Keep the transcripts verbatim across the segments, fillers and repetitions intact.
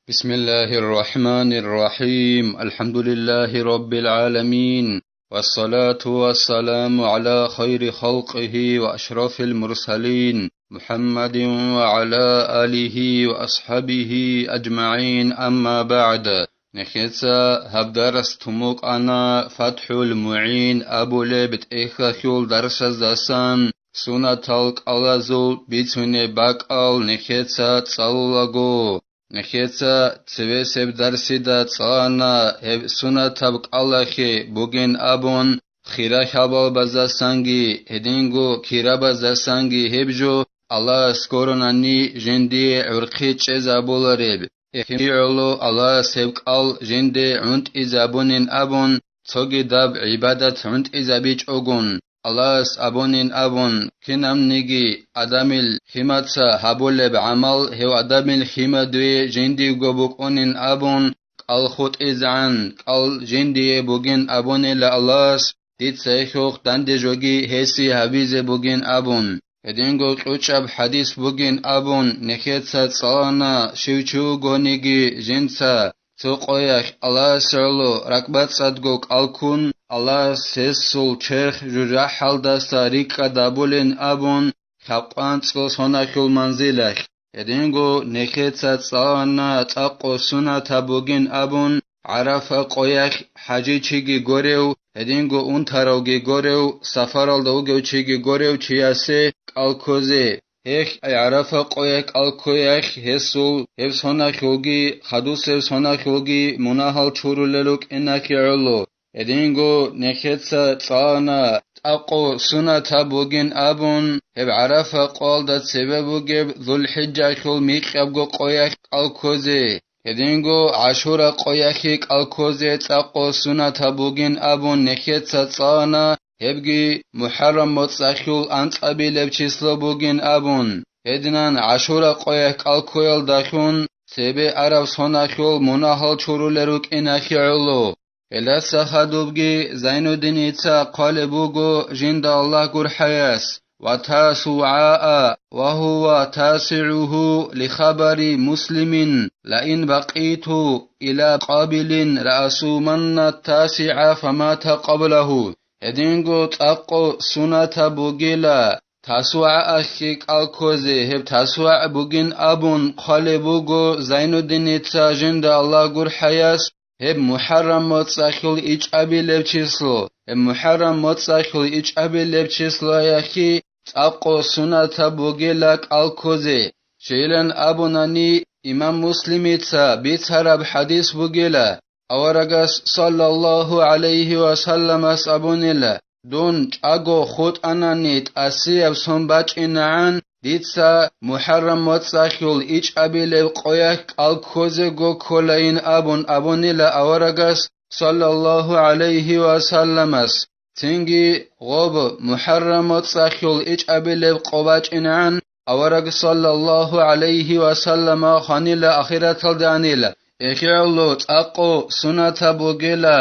بسم الله الرحمن الرحيم. الحمد لله رب العالمين. والصلاة والسلام على خير خلقه وأشرف المرسلين محمد وعلى آله وأصحابه أجمعين. أما بعد. Нехеца гьаб дарс тумукъана ФатхӀул МугӀин абулеб тӀехьалъул дарсаздасан, сунатал кӀалазул бицунеб бакӀал нехеца цӀалулаго. Нехеца цевесеб дарсида цӀалана гьеб сунатаб кӀалахъе бугин абун, хирахьабалбаздасанги гьединго кирабаздасанги гьеб жо Аллагьас гуронани жиндие гӀурхъи чӀезабулареб. Эхиоло Аллагьас гьеб кӀал жинде гӀунтӀизабунин абун, цогидаб гӀибадат гӀунтӀизабичӀогун, Аллагьас абунин абун, кинабниги адамил химаца гьабулеб гӀамал гьев адамил химадуе жиндиего букӀунин абун, кӀал хутӀизегӀан, кӀал жиндие бугин абунила Аллагьас, дица эхьухъ данде жоги гьесие гьабизе бугин абун. Гьединго кьучӀаб хӀадис бугин абун, нехеца цӀалана щив чи вугониги жинца цо къоялъ Аллагьас гӀоло ракӀбацӀцӀадго кӀалккун, Аллагьас гьесул черх жужахӀалдаса рикӀкӀад гьабулин абун, лъабкъанцӀго соналъул манзилалъ. Гьединго нехеца цӀалана цӀакъго сунатаб бугин абун, ГӀарафа къоялъ хӀажичиги горев, гьединго унтаравги горев, сафаралда вугев чиги горев чиясе кӀал ккозе. Гьелъ ГӀарафа къоялъ кӀал ккоялъ гьесул гьеб соналъулги, хадусеб соналъулги мунагьал чурулел рукӀиналъе гӀоло. Гьединго нехеца цӀалана цӀакъго сунатаб бугин абун, гьеб ГӀарафа къоялда цебе бугеб ЗулхӀиджалъул микьабго къоялъ кӀал ккозе. Гьединго ГӀашура къоялъе кӀал ккозе цӀакъго сунатаб бугин абун нехеца цӀалана, гьебги МухӀаррам моцӀалъул анцӀабилеб число бугин абун. Гьединан ГӀашура къоялъ кӀал ккоялдалъун цебе араб соналъул мунагьал чурулел рукӀиналъе гӀоло. Гьелдаса хадубги Зайнуддиница хъвалеб буго жинда Аллагь гурхӀаяс: «Ва тасугӀаа, ва гьува тасигӀугьу лихабари Муслимин, лаин бакъиту иля Къабилин раасуманна тасигӀа фамата къаблагьу». Гьединго цӀакъго сунатаб бугила ТасугӀаалъе кӀал ккозе, гьеб ТасугӀа бугин абун хъвалеб буго Зайнуддиница жинда Аллагь гурхӀаяс, гьеб МухӀаррам моцӀалъул ичӀабилеб число, гьеб МухӀаррам моцӀалъул ичӀабилеб числоялъе цӀакъго сунатаб бугила кӀал ккозе. Щайилан абунани, имам Муслимица бицараб хӀадис бугила, аварагас саллаллагьу гӀалайгьи ва салламас абунила: «Дун чӀаго хутӀанани тӀасияб сон бачӀинегӀан, дица МухӀаррам моцӀалъул ичӀабилеб къоялъ кӀал ккозего кколайин», – абун абунила аварагас саллаллагьу гӀалайгьи ва салламас. Цинги гъоб МухӀаррам моцӀалъул ичӀабилеб къо бачӀинегӀан, авараг саллаллагьу гӀалайгьи ва саллама хванила ахираталда анила. Эхиалло цӀакъо сунатаб бугила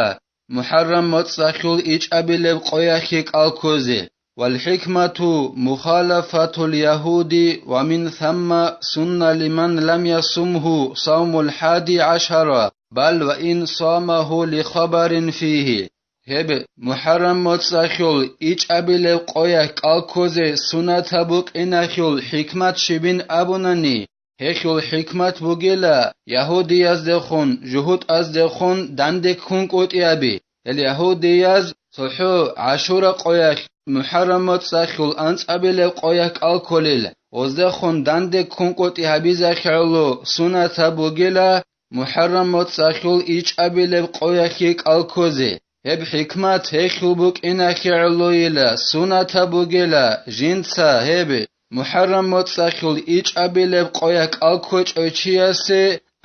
МухӀаррам моцӀалъул ичӀабилеб къоялъе кӀал ккозе. Вал хӀикмату мухалафатул ягьуди ва мин самма сунна лиман лам ясумгьу савмул хӀади гӀашара, бал ва ин самагьу лихабарин фигьи. Гьеб МухӀаррам моцӀалъул ичӀабилеб къоялъ кӀал ккозе сунатаб букӀиналъул хӀикмат щибин абунани, гьелъул хӀикмат бугила ягьудияздехун, жугьутӀаздехун данде ккункӀутӀиаби. Гьел ягьудияз цохӀо ГӀашура къоялъ, МухӀаррам моцӀалъул анцӀабилеб къоялъ кӀал кколел, гъоздехун данде ккункӀутӀи гьабизехьуло сунатаб бугила МухӀаррам моцӀалъул ичӀабилеб къоялъе кӀал ккозе. Гьеб хӀикмат гьелъул букӀиналъе гӀолойила, сунатаб бугила, жинца гьеб МухӀаррам моцӀалъул ичӀабилеб къоялъ кӀал ккочӀев чиясе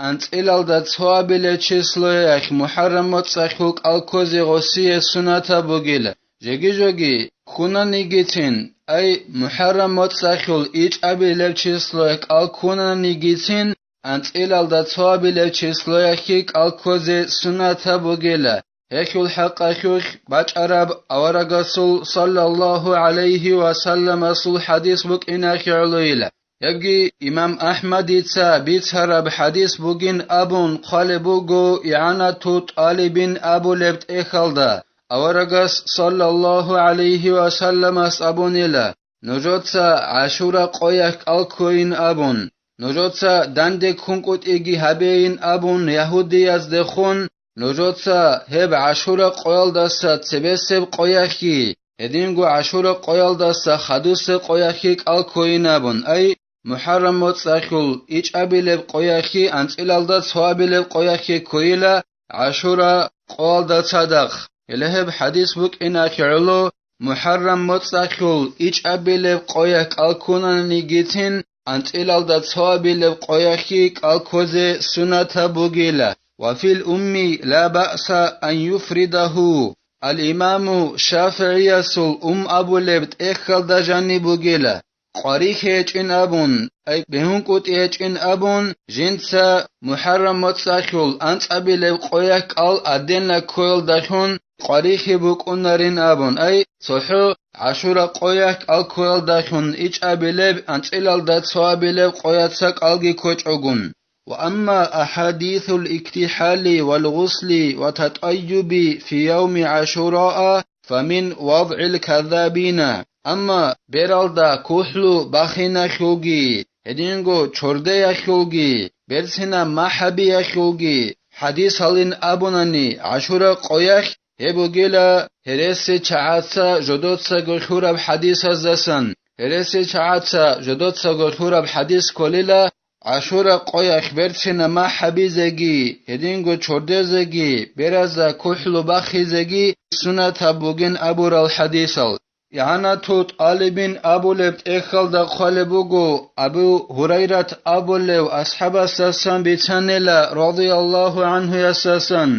анцӀилалда цоабилеб числоялъ МухӀаррам моцӀалъул кӀал ккозе гъосие сунатаб бугила. Жеги-жоги ккунанигицин, ай, МухӀаррам моцӀалъул ичӀабилеб числоялъ кӀал ккунанигицин, анцӀилалда цоабилеб числоялъе кӀал ккозе сунатаб бугила. Гьелъул хӀакъалъулъ бачӀараб аварагасул саллаллагьу гӀалайгьи ва салламасул хӀадис букӀиналъе гӀолойила. Гьебги имам Ахмадица бицараб хадис бугин абун хъвалеб буго ИгӀанату ТӀалибин абулеб тӀехьалда, аварагас саллаллагьу гӀалайгьи ва салламас абунила: «Нужеца ГӀашура къоялъ кӀал ккойин», – абун, «Нужеца данде ккункӀутӀиги гьабейин», – абун, ягьудияздехун нужеца гьеб ГӀашура къоялдаса цебесеб къоялъги, гьединго ГӀашура къоялдаса хадусеб къоялъги кӀал ккойин абун, ай, МухӀаррам моцӀалъул ичӀабилеб къоялъги анцӀилалда цоабилеб къоялъги ккойила ГӀашура къоялда цадахъ. Гьеле гьеб хадис букӀиналъе гӀоло, МухӀаррам моцӀалъул ичӀабилеб къоялъ кӀал ккунанигицин, анцӀилалда цоабилеб къоялъги кӀал ккозе суннатаб бугила. «Ва фил умми ла баъса ан юфридагьу», ал-Имаму ШафигӀиясул ум абулеб тӀехьалда жаниб бугила, къварихье гьечӀин абун, ай, бегьункӀутӀи гьечӀин абун, жинца МухӀаррам моцӀалъул анцӀабилеб къоялъ кӀал аденна ккоялдалъун къварихье букӀунарин абун, ай, цохӀо ГӀашура къоялъ кӀал ккоялдалъун ичӀабилеб анцӀилалда цоабилеб къояца кӀалги ккечӀогун. «Ва амма ахадисул иктихӀали вал гъусли ва татӀайюби фи явми ГӀашураа фамин вадгӀил казабина», амма бералда кухӀлу бахиналъулги, гьединго чордеялъулги, берцинаб махӀабиялъулги хадисалин абунани, ГӀашура къоялъ гьеб бугила гьересичагӀаца жодоцаго лъураб хадисаздасан. ГьересичагӀаца жодоцаго лъураб хадис кколила, ГӀашура къоялъ берцинаб махӀабизеги, гьединго чордезеги, беразда кухӀлу бахизеги суннатаб бугин абурал хадисал. ИгӀанату ТӀалибин абулеб тӀехьалда хъвалеб буго, Абу Гьурайрат абулев асхӀабасдасан бицанила, радияллагьу гӀанхуясдасан,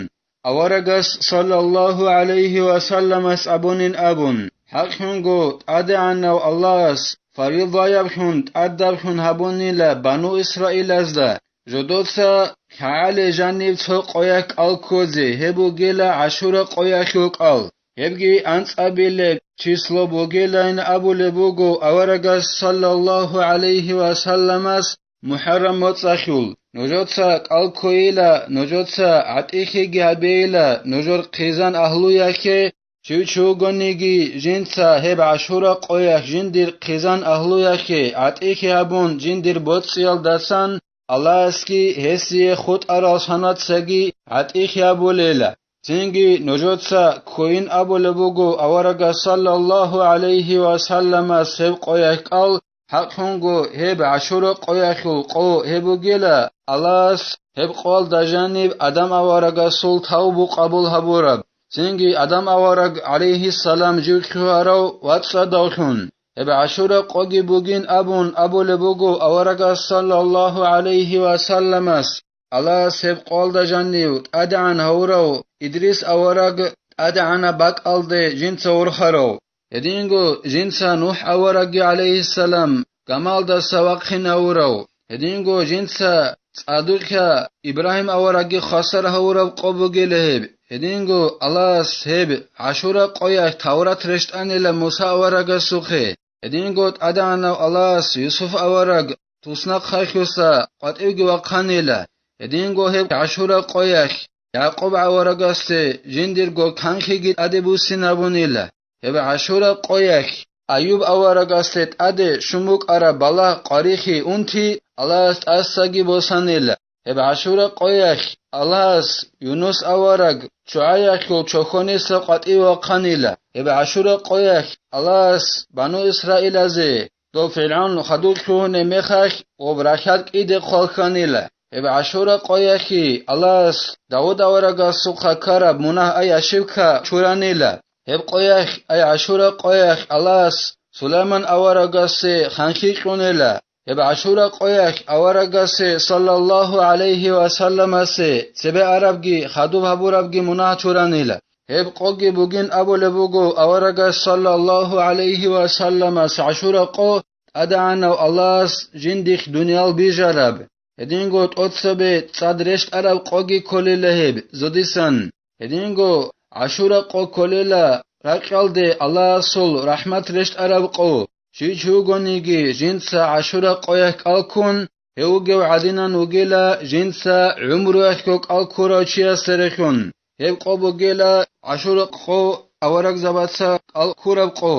аварагас саллаллагьу гӀалайгьи ва салламас абунин абун: «ХӀакълъунго ТӀадегӀанав Аллагьас фаридаяблъун тӀадаблъун гьабунила бану Исраилазда жодоца лъагӀале жанив цо къоялъ кӀал ккозе, гьеб бугила ГӀашура къоялъул кӀал». Гьебги анцӀабилеб число бугилан абулеб буго аварагас саллаллагьу гӀалайгьи ва салламас МухӀаррам моцӀалъул. Нужеца кӀал ккойила, нужеца гӀатӀихьеги гьабейила нужер хъизан агьлуялъе, чи чи вугониги, жинца гьеб ГӀашура къоялъ жиндир хъизан агьлуялъе гӀатӀихье гьабун жиндир боцӀиялдасан Аллагьасги гьесие хутӀарал санацаги гӀатӀихье гьабулела. Цинги нужеца ккойин абулеб буго аварагас саллаллагьу гӀалайгьи ва салламас гьеб къоялъ кӀал, хӀакълъунго гьеб ГӀашура къоялъул къо гьеб бугила, Аллагьас гьеб къоялда жаниб Адам аварагасул тавбу къабул гьабураб. Цинги Адам авараг, гӀалайгьиссалам, жив лъугьарав вацӀцӀадавлъун, гьеб ГӀашура къоги бугин абун абулеб буго аварагас саллаллагьу гӀалайгьи ва салламас. Аллагьас гьеб къоялда жанив тӀадегӀан гьавурав Идрис авараг тӀадегӀанаб бакӀалде жинца вурхарав, гьединго жинца НухӀ аварагги, гӀалайгьиссалам, гамалдаса вахъинавурав, гьединго жинца цӀадухъа Ибрагьим аварагги хвасар гьавураб къо бугила гьеб, гьединго Аллагьас гьеб ГӀашура къоялъ Таврат рещтӀанила Муса аварагасухъе, гьединго ТӀадегӀанав Аллагьас Юсуф авараг туснахъалъуса къватӀивги вахъанила, гьединго гьеб ГӀашура къоялъ Якъуб аварагасде жиндирго канлъиги тӀаде буссинабунила, гьеб ГӀашура къоялъ Аюб аварагасде тӀаде щун букӀараб балагь къварихьи унти Аллагьас тӀасаги босанила, гьеб ГӀашура къоялъ Аллагьас Юнус авараг ччугӀаялъул чохьониса къватӀиве вахъанила, гьеб ГӀашура къоялъ Аллагьас бану Исраилазе дов ФиргӀавн хадур лъугьунеб мехалъ гъоб рахьат кӀиде хъвалхьанила. Гьеб ГӀашура къоялъги Аллагьас Давуд аварагасухъа ккараб мунагь ай ошибка чуранила. Гьеб къоялъ, ай ГӀашура къоялъ Аллагьас Сулайман аварагасе ханлъи кьунила. Гьеб ГӀашура къоялъ аварагасе, саллаллагьу гӀалайгьи ва салламасе, цебе арабги хадуб гьабурабги мунагь чуранила. Гьеб къоги бугин абулеб буго аварагас, саллаллагьу гӀалайгьи ва салламас, ГӀашура къо, ТӀадегӀанав Аллагьас жиндихъ дуниял бижараб, гьединго тӀоцебе цӀад рещтӀараб къоги кколила гьеб зодисан. Гьединго ГӀашура къо кколила ракьалде Аллагьасул рахӀмат рещтӀараб къо. Щив чи вугониги жинца ГӀашура къоялъ кӀал ккун, гьев вугев гӀадинан вугила жинца гӀумруялъго кӀал ккурав чиясда рехун. Гьеб къо бугила ГӀашура къо аварагзабаца кӀал ккураб къо.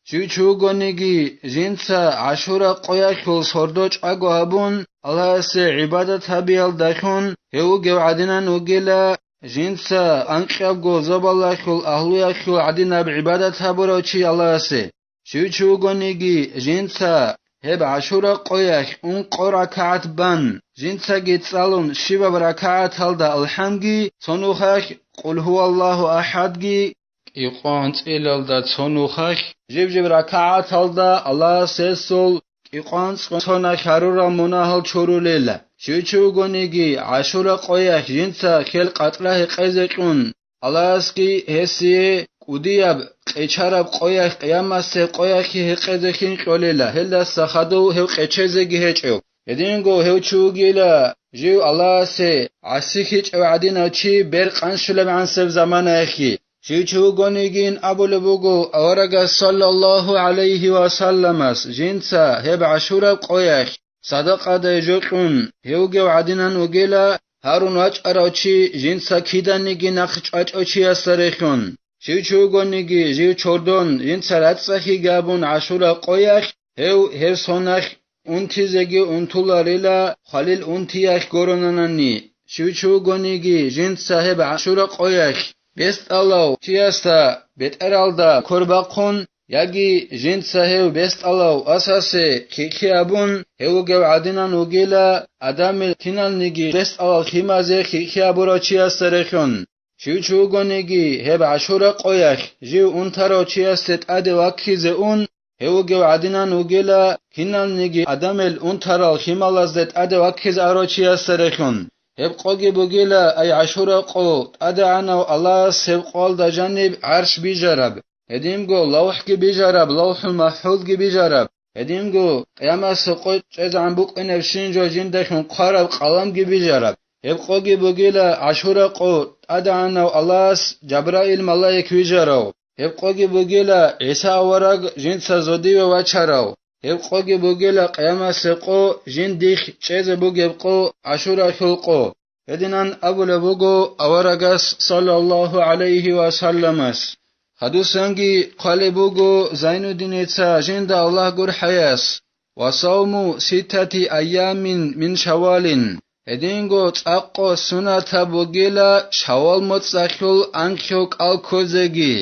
Щив чи вугониги жинца ГӀашура къоялъул сордо чӀаго гьабун, Аллагьасе гӀибадат гьабиялдалъун гьев вугев гӀадинан вугила жинца анкьабго зобалалъул агьлуялъул гӀадинаб гӀибадат гьабурав чи Аллагьасе. Щив чи вугониги жинца гьеб ГӀашура къоялъ ункъо ракагӀат бан, жинцаги цӀалун щибаб ракагӀаталда алхӀамги, цо нухалъ Къул гьуваллагьу ахӀадги, кӀикъоялда цо нухалъ, жиб-жиб ракагӀаталда Аллагьас гьесул кӀикъоялда цо нухалъ гьарурал мунагьал чурулела. Щив чи вугониги ГӀашура къоялъ жинца хел къатӀра гьекъезе кьун, Аллагьасги гьесие кӀудияб къечараб къоялъ, къиямасеб къоялъги гьекъезе хин кьолела, гьелдаса хадув гьев къечезеги гьечӀев. Гьединго гьев чи вугила, жив Аллагьасе гӀасихьичӀев гӀадинав чи бер къанщулеб гӀансеб заманаялъги. Щив чи вугонигин абулеб буго аварагас саллаллагьу гӀалайгьи ва салламас, жинца гьеб ГӀашураб къоялъ садакъадай жо кьун, гьев вугев гӀадинан вугила, гьарун вачӀарав чи жинца киданиги нахъ чӀвачӀав чиясда рехун. Щив чи вугониги жив чордон, жинца рацӀцӀалъиги гьабун ГӀашура къоялъ, гьев гьеб соналъ унтизеги унтуларила, хвалил унтиялъ горонанани. Щив чи вугониги жинца гьеб ГӀашура къоялъ бесдалав чиясда бетӀералда квер бахъун, яги жинца гьев бесдалав асасе хихи абун, гьев вугев гӀадинан вугила, адамил киналниги бесдалал химазе хихи абурав чиясда рехун. Щив чи вугониги гьеб ГӀашура къоялъ жив унтарав чиясде тӀаде ваккизе ун, гьев вугев гӀадинан вугила, киналниги адамил унтарал хималазде тӀаде ваккизе арав чиясда рехун. Гьеб къоги бугила, ай ГӀашура къо, ТӀадегӀанав Аллагьас гьеб къоялда жаниб гӀарш бижараб, гьединго лавхӀги бижараб, Лавхул МахӀфузги бижараб, гьединго къиямасеб къо чӀезегӀан букӀунебщин жо жиндалъун хъвараб къаламги бижараб. Гьеб къоги бугила ГӀашура къо, ТӀадегӀанав Аллагьас Жабраил малаик вижарав. Гьеб къоги бугила ГӀиса авараг жинца зодиве вачарав. Гьеб къоги бугила къиямасеб къо, жиндихъ чӀезе бугеб къо, ГӀашуралъул къо. Гьединан абулеб буго аварагас, саллаллагьу гӀалайгьи ва салламас. Хадусанги хъвалеб буго Зайнуддиница, жинда Аллагь гурхӀаяс: «Ва савму ситтати айямин мин Шаввалин». Гьединго цӀакъго сунатаб бугила Шаввал моцӀалъул анлъго кӀал ккозеги.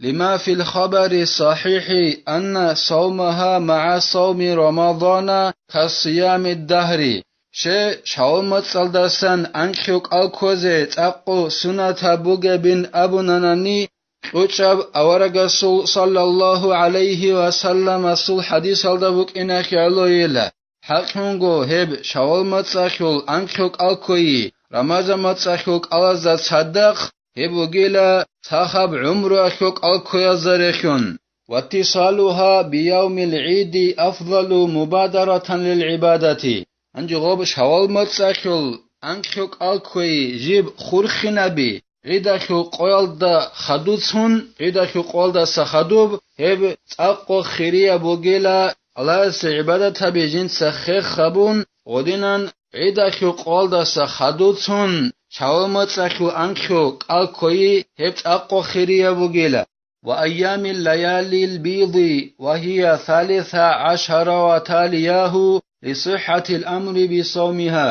لما في الخبر الصحيح أن صومها مع صوم رمضان كصيام الدهر. Щай, Шаввал моцӀалдасан анлъго кӀал ккозе цӀакъго сунатаб бугебин абунанани, кьучӀаб аварагасул саллаллагьу гӀалайгьи ва салламасул хадисалда букӀиналъе гӀолойила. ХӀакълъунго гьеб Шаввал моцӀалъул анлъго кӀал ккойи, Рамазан моцӀалъул кӀалазда цадахъ, гьеб бугила сахаб гӀумруялъул кӀал ккоязда рехьун. واتصالها بيوم العيد أفضل مبادرة للعبادة. Гьанже гъоб Шаввал моцӀалъул анлъго кӀал ккойи жиб хурхинаби, гӀидалъул къоялда хадуцун, гӀидалъул къоялдаса хадуб, гьеб цӀакъго хирияб бугила, Аллагьасе гӀибадат гьаби жинца хех гьабун, гъодинан гӀидалъул къоялдаса хадуцун, Шаввал моцӀалъул анлъго кӀал ккойи гьеб цӀакъго хирияб бугила. وأيام الليالي البيض وهي ثلاث عشر وتالياه لصحة الأمر بصومها.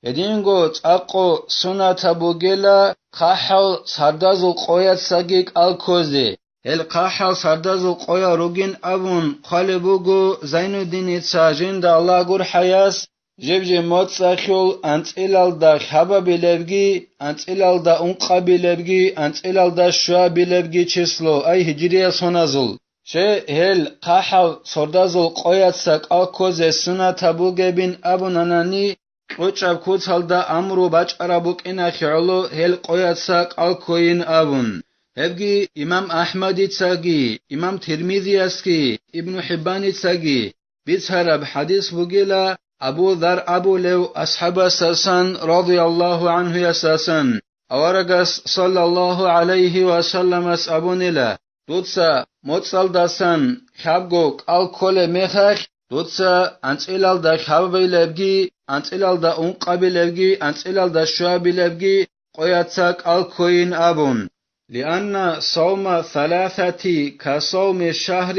Гьединго цӀакъго сунатаб бугела хъахӀал сардазул къояцаги кӀал ккозе. Гьел хъахӀал сардазул къоял ругин абун хъвалеб буго Зайнуддиница, жинда Аллагь гурхӀаяс, жиб-жиб моцӀалъул анцӀилалда лъабабилебги, анцӀилалда ункъабилебги, анцӀилалда щуабилебги число, ай гьижриял соназул. Щай, гьел хъахӀал сордазул къояца кӀал ккозе сунатаб бугебин абунанани, кьучӀаб куцалда амру бачӀараб букӀиналъе гӀоло гьел къояца кӀал ккойин абун. Гьебги имам АхӀмадицаги, имам Тирмизиясги, Ибну ХӀиббаницаги бицараб хӀадис бугела Абу Зар абулев асхӀабасасан, радияллагьу гӀанхуясасан, аварагас, саллаллагьу гӀалайгьи ва салламас, абунила: дуца моцӀалдасан хабго кӀал кколеб мехалъ, дуца анцӀилалда хабабилебги, анцӀилалда ункъабилебги, анцӀилалда щуабилебги къояца кӀал ккойин абун. لأن صوم ثلاثة كصوم الشهر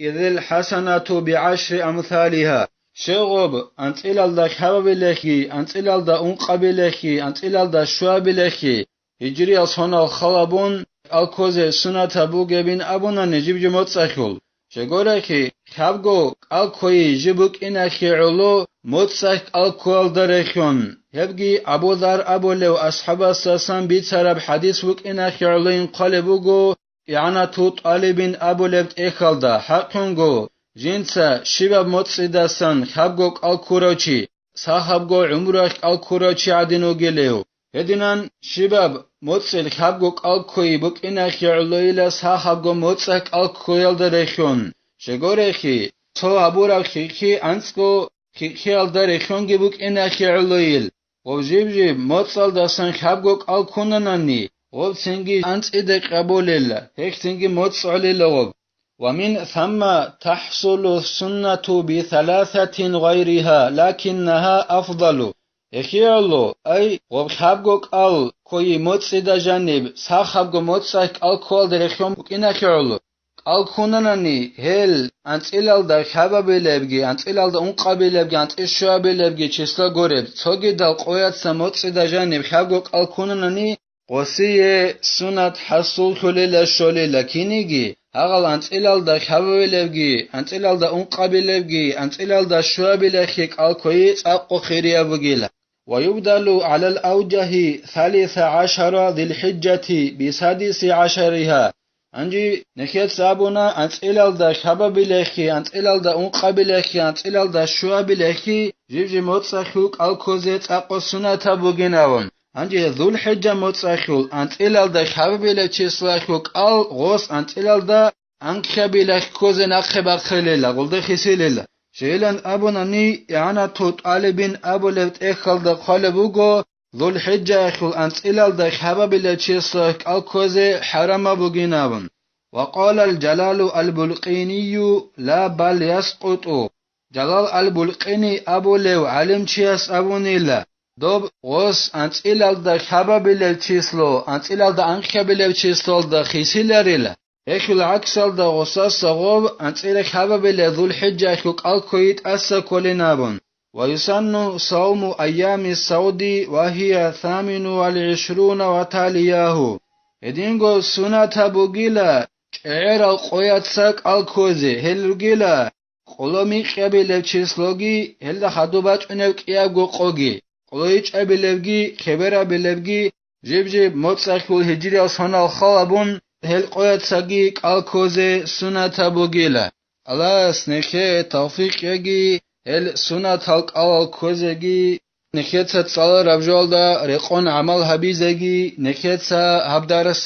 إذ الحسنة بعشر أمثالها. Щегъуб, анцӀилалда хабабилехи, анцӀилалда ункъабилехи, анцӀилалда щуабилехи, гьижриял сонал халабун, кӀал ккозе сунатаб бугебин абуна нижиб жо моцӀалъул. Щегорехи, хабго кӀал ккойи жиб букӀинахье гӀоло моцӀалъ кӀал ккоялда рехьун, гьебги Абу Зар абулев асхӀабасдасан бицараб хӀадис букӀинахье гӀоло инхъалеб буго, ИгӀанату ТӀалибин абулеб тӀехьалда, хӀакълъунго, жинца щибаб моцӀидасан хабго кӀал ккурав чи, сахабго гӀумруялъ кӀал ккурав чи гӀадин вугилев. Гьединан щибаб моцӀил хабго кӀал ккойи букӀинахье гӀолойила сахабго моцӀалъ кӀал ккоялда рехьун. Щегорехи, цо гьабураб хихьи анцӀго хихьиялда рехьунги букӀинахье гӀолойил. Гъоб жиб-жиб моцӀалдасан хабго кӀал ккунанани, гъоб цинги анцӀида къабулила, гьеб цинги моцӀ гӀолила гъоб. ومن ثم تحصل السنة بثلاثة غيرها، لكنها أفضل. Гьехьияло, ай, гъоб хабго кӀал ккойи моцӀида жаниб, сахабго моцӀалъ кӀал ккоялда рехьун букӀинахье гӀоло. КӀал ккунанани, гьел анцӀилалда хабабилебги, анцӀилалда ункъабилебги, анцӀил щуабилебги число гуреб, цогидал къояца моцӀида жаниб хабго кӀал ккунанани, гъосие сунат хӀасуллъулила щолила киниги, гьагъал анцӀилалда хабабилебги, анцӀилалда ункъабилебги, анцӀилалда щуабилехи кӀал ккойи цӀакъго хирияб бугила. ويبدل على الأوجه ثالث عشر ذي الحجة بسادس عشرها. Гьанже нехеца абуна, анцӀилалда хабабилехи, анцӀилалда ункъабилехи, анцӀилалда щуабилехи жиб-жиб моцӀалъул кӀал ккозе цӀакъго сунатаб бугин абун. Гьанже ЗулхӀижа моцӀалъул анцӀилалда хабабилеб числоялъул кӀал гъос анцӀилалда анкьабилелъ ккозе нахъе бахъилила, гъулда хисилила. Щайилан абунани, ИгӀанату ТӀалибин абулеб тӀехьалда хъвалеб буго, ЗулхӀиджаялъул анцӀилалда хабабилеб числоялъ кӀал ккозе хӀарамаб бугин абун. وقال الجلال البلقيني: لا، بل يسقط. Жалал ал-Булкъини абулев гӀалимчияс абунила, доб гъос анцӀилалда хабабилеб число, анцӀилалда анкьабилеб числолда хисиларила. Гьелъул гӀаксалда гъосаса гъов анцӀила хабабилеб ЗулхӀиджаялъул кӀал ккойи тӀаса кколин абун. ويسن صوم أيام السود وهي ثمان وعشرون وتالياه. Гьединго сунатаб бугила чӀегӀерал къояца кӀал ккозе, гьел ругила къоло микьабилеб числоги, гьелда хадуб бачӀунеб кӀиябго къоги, къоло ичӀабилебги, хеберабилебги, жиб-жиб моцӀалъул гьижриял сонал халабун, гьел къояцаги кӀал ккозе сунатаб бугила. Аллагьас нехее тавфикъ кьеги, гьел сунатал кӀалал ккозеги, нехеца цӀалараб жоялда рекъон гӀамал гьабизеги, нехеца гьаб дарас